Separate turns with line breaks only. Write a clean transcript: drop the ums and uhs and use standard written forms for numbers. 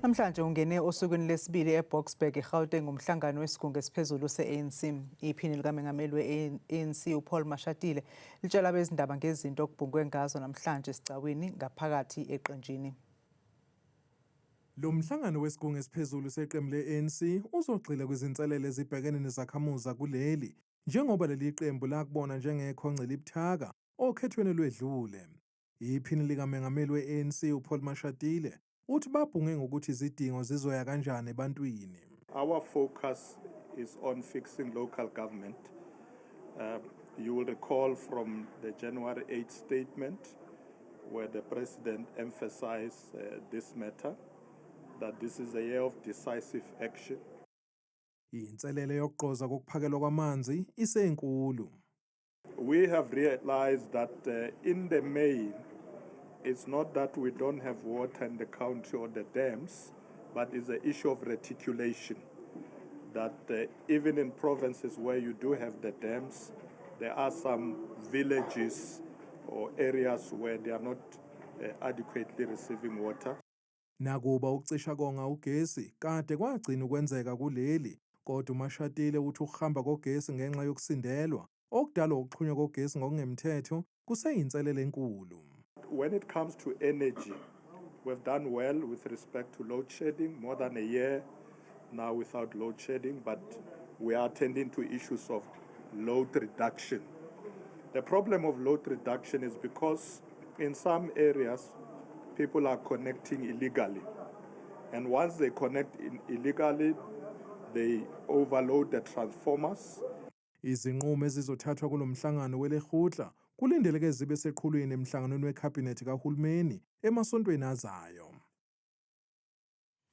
Namhlanje ungene osukwini lesibili eBoksburg eGauteng umhlangano wesigungu esiphezulu se-ANC. Iphini likamengameli we-ANC uPaul Mashatile litshela abezindaba ngezinto okubhungwe ngazo namhlanje esigcawini ngaphakathi eqenjini.
Lo mhlangano wesigungu esiphezulu seqembu le-ANC uzogxila kwizinselele ezibhekene nezakhamuzi kuleli, njengoba leli qembu lakubona njengekhonce elibuthaka okhethweni olwedlule. Iphini likamengameli we-ANC uPaul Mashatile uthi babhunge ngokuthi izidingo zizoya kanjani ebantwini.
Our focus is on fixing local government. You will recall from the January 8 statement where the president emphasized this matter, that this is a year of decisive action.
Inselele yokugqoza kokuphakelwa kwamanzi isenkulu.
We have realized that in the main, it's not that we don't have water in the country or the dams, but it's an issue of reticulation. That even in provinces where you do have the dams, there are some villages or areas where they are not adequately receiving water.
Nakuba ukucisha konga ugesi kade kwagcina ukwenzeka kuleli, kodwa uMashatile uthi ukuhamba kogesi ngenxa yokusindelwa okudalwa ukuxhunywa kogesi ngokungemthetho kuseyinselele enkulu.
When it comes to energy, we've done well with respect to load shedding, more than a year now without load shedding, but we are attending to issues of load reduction. The problem of load reduction is because in some areas, people are connecting illegally. And once they connect illegally, they overload the transformers.
Izinqumo ezizothathwa kulomhlangano welekgotla kulindeleke zibe seqhulwini emhlanganweni wekhabhinethi kahulumeni emasontweni azayo.